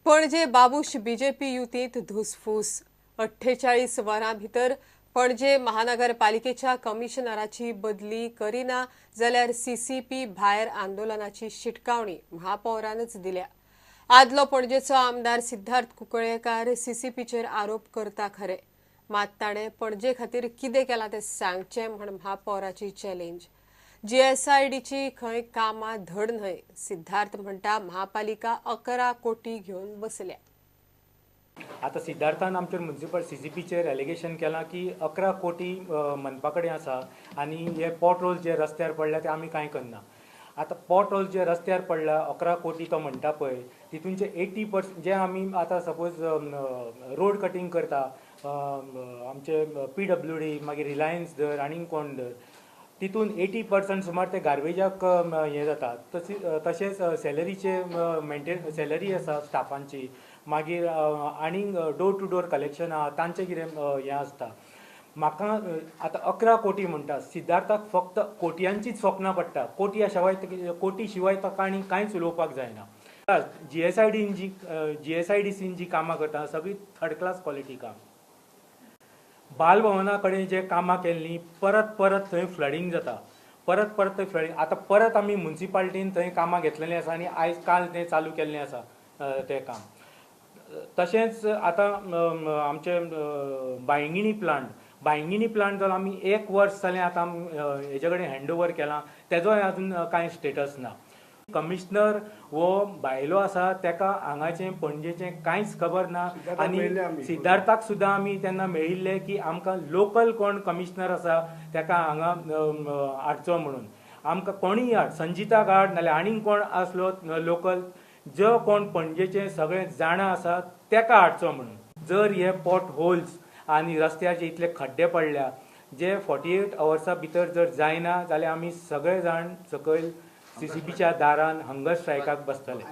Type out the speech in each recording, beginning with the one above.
Panaji Babush BJP युतींत धुसफूस. 48 वरां भितर पणजे महानगरपालिकेच्या कमिशनराची बदली करिना जाल्यार सीसीपी भायर आंदोलनाची शिटकावणी महापौरानच दिल्या. आदलो पणजेचो आमदार सिद्धार्थ कुंकळ्येकार सीसीपीचेर आरोप करता खरे, मात ताणें पणजे खातीर कितें केलां तें सांगचें म्हण महापौराची चॅलेंज. जीएसआयडीची खंय कामां धड न्हय. सिद्धार्थ म्हणटा महापालिका 11 कोटी घेवन बसल्या. आतां सिद्धार्थान आमचेर म्युनिसिपल सीसीपीचेर एलिगेशन केलां की 11 कोटी मनपा कडेन आसा आनी हे पॉट होल्स जे रस्त्यार पडल्या ते आमी कांय करना. आतां पॉट होल्स जे रस्त्यार पडला 11 कोटी तो म्हणटा पळय, तितूनचे 80% जे आमी आतां सपोज रोड कटींग करता, आमचे पीडब्ल्यूडी मागीर रिलायन्स धर आनीक कोण धर, तितून 80% सुमार ते गार्बेजाक हें जाता. तशेंच सॅलरीचे मेंटेन सॅलरी आसा स्टाफांची, मागीर आनीक डोर टू डोर कलेक्शन आहा तांचें कितें हें आसता. म्हाका आतां 11 कोटी म्हणटा, सिद्धार्थाक फक्त कोटयांचीच स्वप्नां पडटा. कोटी शिवाय ताका आनी कांयच उलोवपाक जायना. जीएसआयडीन जी जीएसआयडीसीन जी कामां करता सगळीं थर्ड क्लास क्वॉलिटी काम. बालभवना कडेन जे कामां केल्लीं परत परत थंय फ्लडींग जाता, परत परत थंय फ्लडींग. आतां परत आमी म्युनिसिपालिटीन थंय कामां घेतलेलीं आसा आनी आयज काल तें चालू केल्लें आसा तें काम. तशेंच आतां आमचें बायंगिणी प्लांट, बायंगिणी प्लांट जालो आमी 1 वर्स जालें आतां हेजे कडेन हँड ओवर केलां, तेजोय आजून कांय स्टेटस ना. कमिशनर हो भायलो आसा, तेका हांगाचें पणजेचें कांयच खबर ना. आनी सिद्धार्थाक सुद्दां आमी तेन्ना मेळिल्ले की आमकां लोकल कोण कमिशनर आसा तेका हांगा हाडचो म्हणून. आमकां कोणीय हाड, संजिताक हाड नाल्यार आनीक कोण आसलो लोकल जो कोण पणजेचें सगळें जाणा आसा तेका हाडचो म्हणून. जर हे पॉट होल्स आनी रस्त्यार इतले खड्डे पडल्या जे 48 अवर्सा भितर जर जायना जाल्यार आमी सगळे जाण सकयल सीसीपीच्या दारान हंगर स्ट्रायकाक बसतले.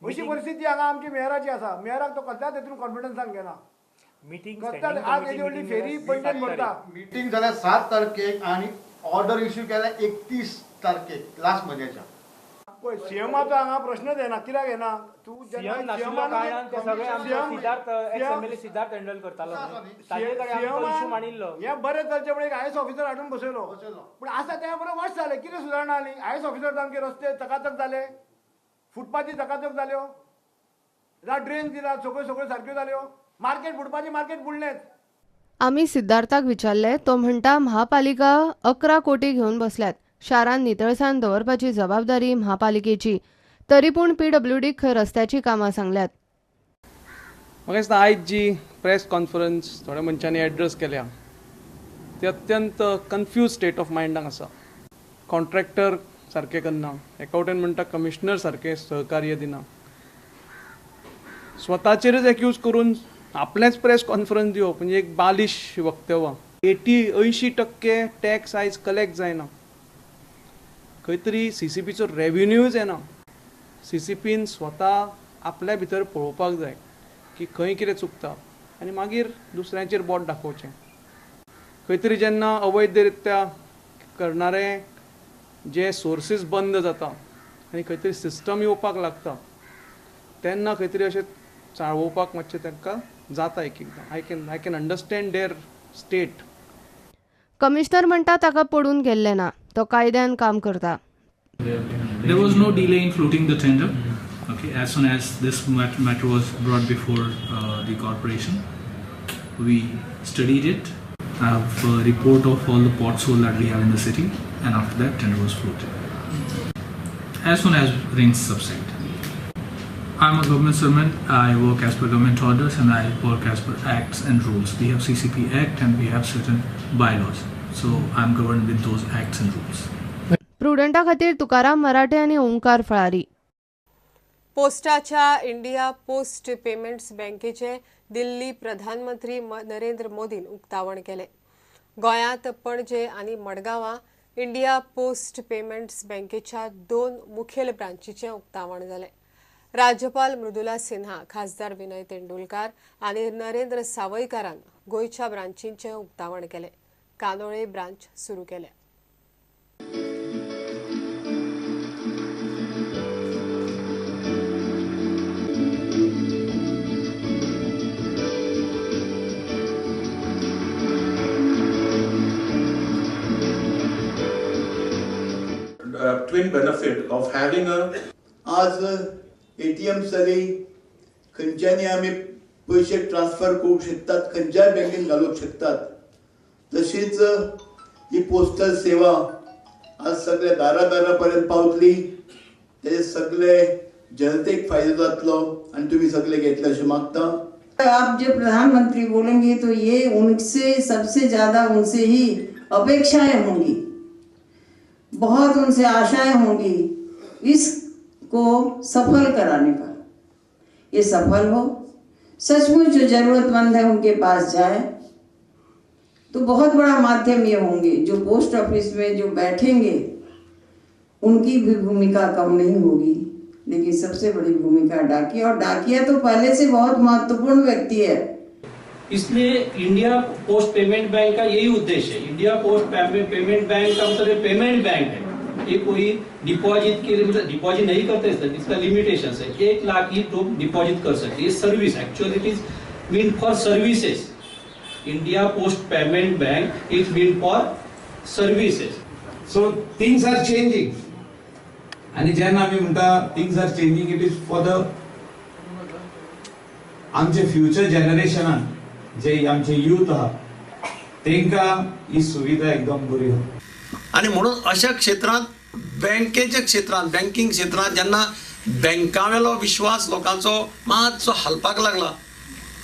अशी परिस्थिती हांगा आमची मेयराची आसा. मेयराक तो कसल्याच हेतून कॉन्फिडन्सान घेना. मिटींग आज येदी व्हडली फेरी पणजेन भरता. मिटींग जाल्या 7 तारखेक आनी ऑर्डर इश्यू केल्या 31 तारखेक लास्ट म्हयन्याच्या. पळय सीएमाचो हांगा प्रश्नच येना. कित्याक येना? तूं सिद्धार्थ हँडल करतालो, हें बरें चलचें पळय. एक आयएस ऑफिसर हाडून बसयलो, पूण आसा त्या बरें वर्स जालें, कितें सुदारणा आली? आयएस ऑफिसर आमचे रस्ते चकाचक जाले, फुटपाथी चकाचक जाल्यो, ड्रेन दिला, सगळ्यो सगळ्यो सारक्यो जाल्यो, मार्केट बुडपाचें मार्केट बुडलेंच. आमी सिद्धार्थाक विचारले, तो म्हणटा महापालिका 11 कोटी घेवन बसल्यात. शारान नितळसाण दवरपाची जबाबदारी महापालिकेची, तरी पूण पीडब्ल्यूडीक खंय रस्त्याची कामां सांगल्यात. म्हाका दिसता आयज जी प्रेस कॉन्फरन्स थोड्या मनशांनी एड्रेस केल्या ती अत्यंत कन्फ्यूज स्टेट ऑफ मायंडाक आसा. कॉन्ट्रॅक्टर सारकें करना, एका वटेन म्हणटा कमिशनर सारकें सहकार्य दिना, स्वताचेरच एक्यूज करून आपलेंच प्रेस कॉन्फरन्स दिवप म्हणजे एक बालिश वक्तव्य. 80% टॅक्स आयज कलेक्ट जायना, खंय तरी सीसीपीचो रेव्हेन्यूच येना. सीसीपीन स्वता आपल्या भितर पळोवपाक जाय की खंय कितें चुकता आनी मागीर दुसऱ्यांचेर बोट दाखोवचें. खंय तरी जेन्ना अवैधरित्या करणारे जे सोर्सीस बंद जाता आनी खंय तरी सिस्टम येवपाक लागता तेन्ना खंय तरी अशें चाळोवपाक मातशें तांकां जाता. एक एकदां I can understand their state. Commissioner म्हणटा ताका पडून गेल्लें ना, तो कायद्यान काम करता. There was no delay in floating the tender. Okay, as soon as this matter was brought before the corporation, we studied it. I have a report of all the potholes that we have in the city, and after that tender was floated. As soon as rains subside. I'm a government servant. I work as per government orders and I work as per acts and rules. We have CCP Act and we have certain bylaws. So I'm governed with those acts and rules. प्रुडंटा खातीर तुकाराम मराठे आनी ओंकार फळारी. पोस्टाच्या India post payments बँकेचे दिल्ली प्रधानमंत्री नरेंद्र मोदीन उक्तावण केले. गोंयांत पणजे आनी मडगांवां इंडिया पोस्ट पेमेंट्स बँकेच्या 2 मुखेल ब्रांचीचें उक्तावण जालें. राज्यपाल मृदुला सिन्हा, खासदार विनय तेंडुलकार आनी नरेंद्र सावयकारान गोंयच्या ब्रांचींचें उक्तावण केलें. कानोळे ब्रांच सुरू केल्या. twin benefit of having a आज एटीएम जाली, खंयच्यांनी आमी पयशे ट्रान्सफर करूंक शकतात, खंयच्याय बँकेन घालूंक शकतात. तशीच ही पोस्टल सेवा आज सगळ्या दारा दारा पर्यंत पावतली, ते सगळे जनतेक फायदो जातलो आनी तुमी सगळे घेतले अशें मागता. आप जो प्रधानमंत्री बोलेंगे तो ये उनसे सबसे ज़्यादा उनसे ही अपेक्षाएं होंगी, बहुत उनसे आशाएं होंगी इसको सफल कराने का. ये सफल हो, सचमुच जो जरूरतमंद है उनके पास जाए तो बहुत बड़ा माध्यम ये होंगे. जो पोस्ट ऑफिस में जो बैठेंगे उनकी भी भूमिका कम नहीं होगी, लेकिन सबसे बड़ी भूमिका डाकिया, और डाकिया तो पहले से बहुत महत्वपूर्ण व्यक्ति है. इसलिए इंडिया पोस्ट पेमेंट बैंक का यही उद्देश्य है. इंडिया पोस्ट पेमेंट बैंक का मतलब पेमेंट बैंक है, ये कोई डिपॉजिट के लिए मतलब डिपॉजिट नहीं करते सर, इसका लिमिटेशन है 1 लाख ही लोग डिपॉजिट कर सकते. ये service actually it is mean for services. India Post Payment Bank is mean for services. So things are changing आनी जेन्ना आमी म्हणटा things are changing, it is for the आमचे फ्युचर जनरेशनान जे आमचे यूथ आहा तेंकां ही सुविधा एकदम बरी आहा. आनी म्हणून अशा क्षेत्रांत बँकेच्या क्षेत्रांत बँकिंग क्षेत्रांत जेन्ना बँकावेलो विश्वास लोकांचो मातसो हालपाक लागला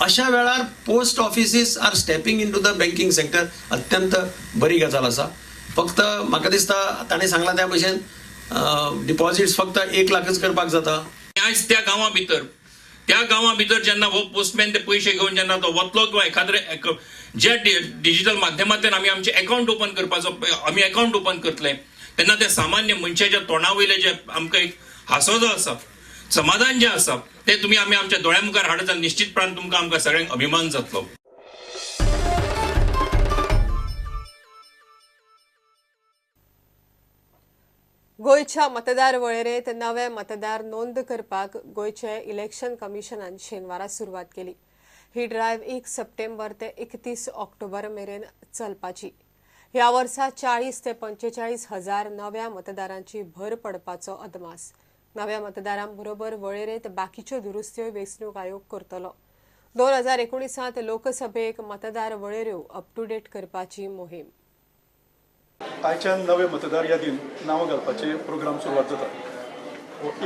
अशा वेळार post offices are stepping into the banking sector अत्यंत बरी गजाल आसा. फक्त म्हाका दिसता ताणें सांगलां त्या भशेन डिपॉझिट्स फक्त 1 लाखच करपाक जाता. आयज त्या गांवां भितर जेन्ना हो पोस्टमॅन ते पयशे घेवन जेन्ना तो वतलो किंवा एखाद्रे ज्या डिजिटल माध्यमांतल्यान आमी आमचे अकाउंट ओपन करपाचो, आमी अकाउंट ओपन करतले तेन्ना ते सामान्य मनशाच्या तोंडा वयले जे आमकां एक हांसो जो आसा, समाधान जें आसा ते तुमी आमी आमच्या दोळ्या मुखार हाडत जाल्यार निश्चितपणान तुमकां आमकां सगळ्यांक अभिमान जातलो. गोंयच्या मतदार वळेरेंत नवे मतदार नोंद करपाक गोंयचे इलेक्शन कमिशनान शेनवारा सुरवात केली. ही ड्रायव्ह 1 सप्टेंबर ते 31 ऑक्टोबर मेरेन चलपाची. ह्या वर्सा 40 ते 45 हजार नव्या मतदारांची भर पडपाचो अदमास. नव्या मतदारांबरोबर वळेरेंत बाकीच्यो दुरुस्त्यो वेंचणूक आयोग करतलो. 2019 लोकसभेक मतदार वळेऱ्यो अप टू डेट करपाची मोहीम. आयच्यान नवे मतदार यादीन नांवां घालपाचे प्रोग्राम सुरवात जाता.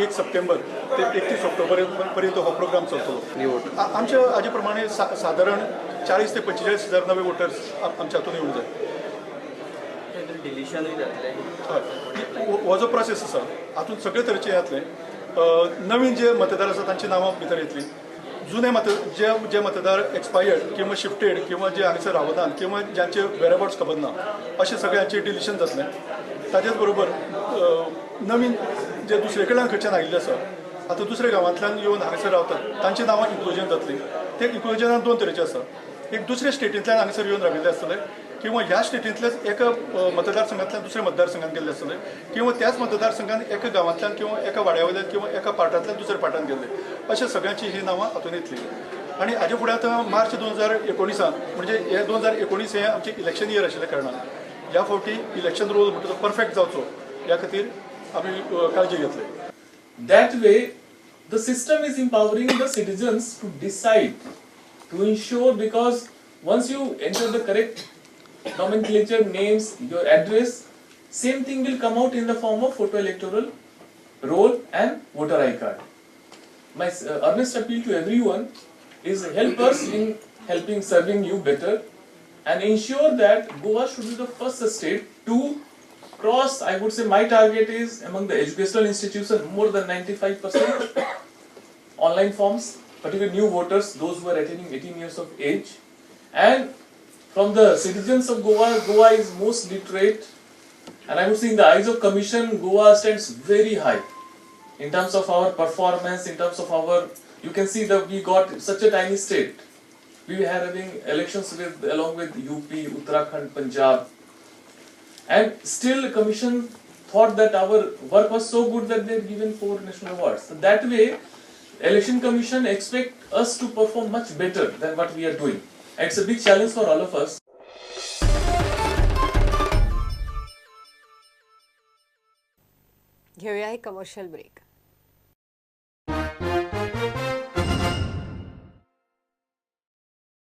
1 सप्टेंबर ते 31 ऑक्टोबर पर्यंत हो प्रोग्राम चलतलो. आमच्या हाजे प्रमाणे सादारण 40 ते 45 हजार नवे वोटर्स आमच्या हातून येवंक जाय. हय, हो जो प्रोसेस आसा हातूंत सगळे तरेचे जातले. नवीन जे मतदार आसा तांची नांवां भितर येतली. जुने जे जे मतदार एक्सपायर्ड किंवा शिफ्टेड किंवा जे हांगसर रावनात किंवा ज्यांचे वेरअबाउट्स खबर ना अशें सगळ्यांचे डिलिशन जातलें. ताजेच बरोबर नवीन जे दुसरे कडल्यान खंयच्यान आयिल्ले आसा आतां दुसऱ्या गांवांतल्यान येवन हांगसर रावतात तांची नांवां इन्क्लुजन जातली. ते इन्क्लुजनान 2 तरेचे आसा. एक दुसऱ्या स्टेटींतल्यान हांगसर येवन राविल्ले आसतले किंवा ह्या स्टेटींतल्याच एका मतदारसंघांतल्यान दुसऱ्या मतदारसंघात गेल्ले आसतले किंवा त्याच मतदारसंघात एका गांवांतल्यान किंवा एका वाड्या वयल्यान किंवा एका पार्टांतल्यान दुसऱ्या पार्टान गेल्ले अशे सगळ्यांची ही नांवां हातूंत येतली. आनी हाजे फुडें आतां मार्च 2019 म्हणजे हे 2019 हें आमचें इलेक्शन इयर आशिल्ल्या कारणान ह्या फावटी इलेक्शन रोल म्हणटा तो परफेक्ट जावचो ह्या खातीर आमी काळजी घेतली. That way the system is empowering the citizens to decide, to ensure, because once you enter the correct nomenclature, names, your address, same thing will come out in the form of photo electoral roll and voter I card. My earnest appeal to everyone is help us in helping serving you better and ensure that Goa should be the first state to cross. I would say my target is among the educational institutions more than 95% online forms, particularly new voters, those who are attaining 18 years of age. And from the citizens of Goa, Goa is most literate, and I would say in the eyes of Commission, Goa stands very high in terms of our performance, in terms of our, you can see that we got such a tiny state. We were having elections with along with UP, Uttarakhand, Punjab, and still the Commission thought that our work was so good that they had given 4 national awards. So that way, Election Commission expect us to perform much better than what we are doing. It's a big challenge for all of us. घेऊया एक commercial break.